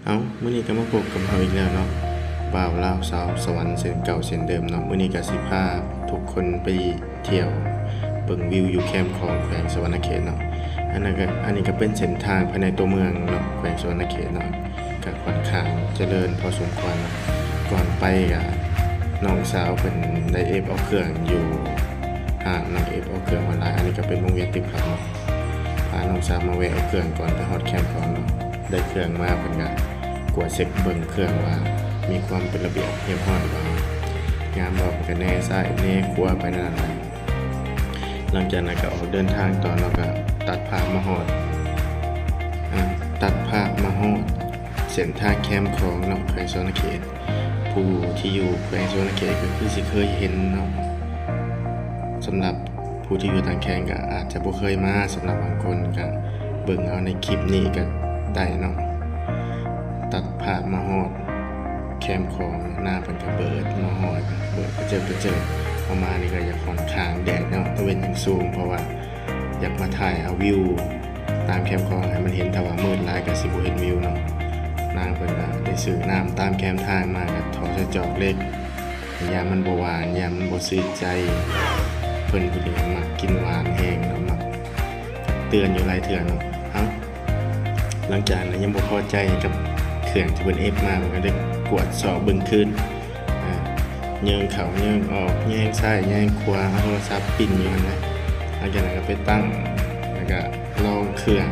ເອົ້າ ມື້ນີ້ກໍມາພົບກັບເຮົາອີກແລ້ວເນາະ ບ່າວລາວຊາວສະຫວັນເຊັ່ນເກົ່າເຊັ່ນເດີມເນາະ. ມື້ນີ້ກໍຊິພາທຸກຄົນໄປທ່ຽວເບິ່ງວິວຢູ່ແຄມຂອງແຂວງສະຫວັນນະເຂດເນາະ. ອັນນັ້ນກໍ ອັນນີ້ກໍເປັນເສັ້ນທາງພາຍໃນຕົວເມືອງເນາະ ແຂວງສະຫວັນນະເຂດເນາະ ກໍຂ້ອນຂ້າງຈະເລີນພໍສົມຄວນເນາະ. ກ່ອນໄປກໍນ້ອງສາວເພິ່ນໄດ້ເອັບເອົາເຄື່ອງຢູ່ຮ້ານເນາະ ເອັບເອົາເຄື່ອງອອນລາຍ. ອັນນີ້ກໍເປັນວົງວຽນຕິບຂັບເນາະ ພານ້ອງສາວມາແວະເອົາເຄື່ອງກ່ອນໄປຮອດແຄມຂອງເນາະ. ໄດ້ເຄື່ອງມາເພິ່ນກະກວດເຊັກເບິ່ງເຄື່ອງວ່າມີຄວາມເປັນລະບຽບຮຽບຮ້ອຍບໍ່ ງາມບໍ່ ເພິ່ນກະແນຊ້າຍແນຂວາໄປນັ້ນແຫຼະ. ຫຼັງຈາກນັ້ນກະອອກເດີນທາງຕໍ່ເນາະ ກະຕັດພາບມາຮອດ ອາ ຕັດພາບມາຮອດເສັ້ນທາງແຄມຂອງເນາະ ແຂວງສະຫວັນນະເຂດ. ຜູ້ທີ່ຢູ່ແຂວງສະຫວັນນະເຂດກໍຄືຊິເຄີຍເຫັນເນາະ ສຳລັບ ຜູ້ທີ່ຢູ່ຕ່າງແຂວງກໍອາດຈະບໍ່ເຄີຍມາ, ສຳລັບບາງຄົນກໍເບິ່ງເອົາໃນຄລິບນີ້ກໍໄດ້ເນາະ. ຕັດພາບມາຮອດແຄມຂອງ ນາເພິ່ນກໍເບີດມາຮອດ ເບີດປະເຈີດປະເຈີດ. ເຮົາມານີ້ກໍຢາກຂ້ອນຂ້າງແດດເນາະ ຕາເວັນຍັງສູງ ເພາະວ່າຢາກມາຖ່າຍເອົາວິວຕາມແຄມຂອງໃຫ້ມັນເຫັນ, ຖ້າວ່າມືດຫຼາຍກໍຊິບໍ່ເຫັນວິວເນາະ. ນາງເພິ່ນກໍໄດ້ຊື້ນ້ຳຕາມແຄມທາງມາ ກໍຖອດໃສ່ຈອກເຫຼັກ ຢ້ານມັນບໍ່ຫວານ ຢ້ານມັນບໍ່ຊື່ນໃຈ. ເພິ່ນຜູ້ນີ້ມັກກິນຫວານແຮງເນາະ ມັກເຕືອນຢູ່ຫຼາຍເທື່ອເນາະ. ເອົ້າ ຫຼັງຈາກນັ້ນຍັງບໍ່ພໍໃຈກັບເຄື່ອງທີ່ເພິ່ນເອັບມາ ເພິ່ນກໍໄດ້ກວດສອບເບິ່ງຄືນ ອາ ເຍີງເຂົ້າເຍີງອອກ ແຍງຊ້າຍແຍງຂວາ ເອົາໂທລະສັບປິ່ນຢູ່ຫັ້ນແຫຼະ. ຫຼັງຈາກນັ້ນກໍໄປຕັ້ງ ແລ້ວກໍລອງເຄື່ອງ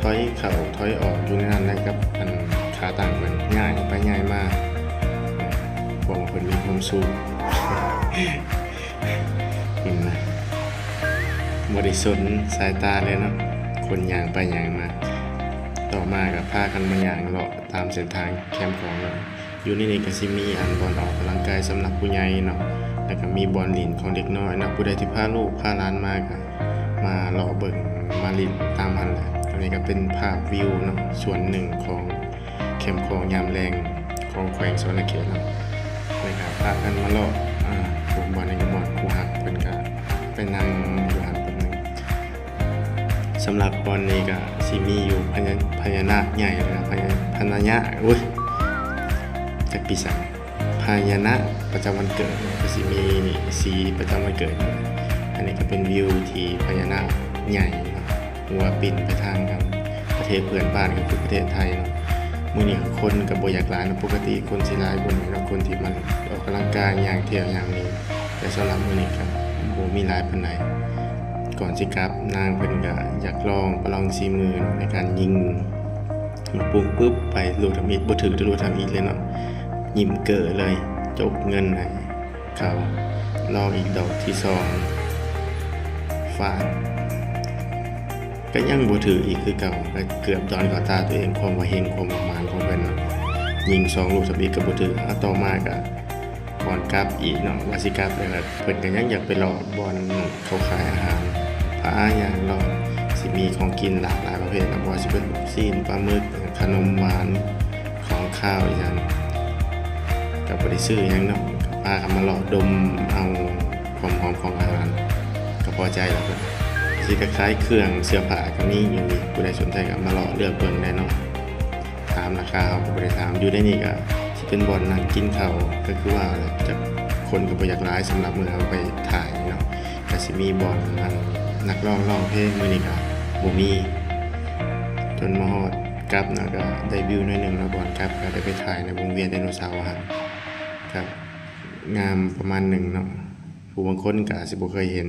ຖອຍເຂົ້າຖອຍອອກຢູ່ໃນນັ້ນແຫຼະ ກັບອັນຂາຕັ້ງເພິ່ນ ຍ້າຍໄປຍ້າຍມາ ເພາະວ່າເພິ່ນມີຄວາມສຸກ. ເຫັນນະ ບໍ່ໄດ້ສົນສາຍຕາເລີຍເນາະ ຄົນຍ່າງໄປຍ່າງມາ. ຕໍ່ມາກໍພາກັນມາຍ່າງເລາະຕາມເສັ້ນທາງແຄມຂອງເນາະ. ຢູ່ໃນນີ້ກໍຊິມີອັນບ່ອນອອກກຳລັງກາຍສຳລັບຜູ້ໃຫຍ່ເນາະ ແລ້ວກໍມີບ່ອນຫຼິ້ນຂອງເດັກນ້ອຍເນາະ. ຜູ້ໃດທີ່ພາລູກພາຫຼານມາກໍມາເລາະເບິ່ງມາຫຼິ້ນຕາມຫັ້ນແຫຼະ. ອັນນີ້ກໍເປັນພາບວິວເນາະ ສ່ວນໜຶ່ງຂອງແຄມຂອງຍາມແລງຂອງແຂວງສະຫວັນນະເຂດເນາະ. ແລ້ວກໍພາກັນມາເລາະ ອາ ບ່ອນນີ້ກໍບ່ອນຄູ່ຮັກເພິ່ນກໍໄປນັ່ງຢູ່ຫັ້ນແປັບໜຶ່ງ. ສຳລັບບ່ອນນີ້ກໍຊິມີຢູ່ພະຍາ ພະຍານາກໃຫຍ່ ແລ້ວກໍພະຍາ ພະນາຍະ ໂອ້ຍ ຈັກປີສັງ ພະຍານາກປະຈຳວັນເກີດ ກໍຊິມີສີປະຈຳວັນເກີດ. ອັນນີ້ກໍເປັນວິວທີ່ພະຍານາກໃຫຍ່ເນາະ ຫົວປິ່ນໄປທາງ ອັນ ປະເທດເພື່ອນບ້ານ ກໍຄືປະເທດໄທເນາະ. ມື້ນີ້ຄົນກໍບໍ່ຢາກຫຼາຍເນາະ ປົກກະຕິຄົນຊິຫຼາຍກວ່ານີ້ເນາະ ຄົນທີ່ມາອອກກຳລັງກາຍ ຍ່າງທ່ຽວ ຍ່າງຫຼິ້ນ. ແຕ່ສຳລັບມື້ນີ້ກໍບໍ່ມີຫຼາຍປານໃດ. ກ່ອນຊິກັບ ນາງເພິ່ນກໍຢາກລອງປະລອງສີມືໃນການຍິງລູກປຸ້ງປຶບໄປ ລູກທຳອິດບໍ່ຖືກ ແຕ່ລູກທຳອິດເລີຍເນາະ ຍິ້ມເກີເລີຍ ຈົກເງິນໃຫ້ເຂົາ. ລອງອີກດອກທີສອງ ຟາດ ກໍຍັງບໍ່ຖືກອີກຄືເກົ່າ ກໍເກືອບດອນເຂົ້າຕາຕົວເອງ. ຄວາມວ່າເຮັງ ຄວາມວ່າໝານຂອງເພິ່ນເນາະ ຍິງສອງລູກທຳອິດກໍບໍ່ຖືກ. ອາ ຕໍ່ມາກໍ ກ່ອນກັບອີກເນາະ ວ່າຊິກັບແລ້ວ ເພິ່ນກໍຍັງຢາກໄປເລາະບ່ອນເຂົາຂາຍອາຫານ ພາຍ່າງເລາະ ຊິມີຂອງກິນຫຼາກຫຼາຍປະເພດເນາະ ບໍ່ວ່າຊິເປັນລູກຊີ້ນ ປາໝຶກ ຂະໜົມຫວານ ຂອງຄາວອີ່ຫຍັງ ກໍບໍ່ໄດ້ຊື້ຫຍັງເນາະ ກໍພາກັນມາເລາະດົມເອົາຄວາມຫອມຂອງອາຫານ ກໍພໍໃຈແລ້ວ. ເພິ່ນຊິຂາຍເຄື່ອງເສື້ອຜ້າກໍມີຢູ່ນີ້ ຜູ້ໃດສົນໃຈກໍມາເລາະເລືອກເບິ່ງໄດ້ເນາະ. ຖາມລາຄາເຮົາກໍບໍ່ໄດ້ຖາມ. ຢູ່ໃນນີ້ກໍຊິເປັນບ່ອນນັ່ງກິນເຂົ້າ ກໍຄືວ່າແຫຼະ ຈັກຄົນກໍບໍ່ຢາກຫຼາຍ ສຳລັບມື້ເຮົາໄປຖ່າຍເນາະ. ກໍຊິມີບ່ອນນັ່ງນັກຮ້ອງຮ້ອງເພງ ມື້ນີ້ກໍບໍ່ມີ. ຈົນມາຮອດກັບນະ ກໍໄດ້ວິວໜ້ອຍໜຶ່ງເນາະ ບ່ອນກັບ ກໍໄດ້ໄປຖ່າຍໃນວົງວຽນໄດໂນເສົາຫັ້ນ ກໍງາມປະມານໜຶ່ງເນາະ. ຜູ້ບາງຄົນກໍອາດຊິບໍ່ເຄີຍເຫັນ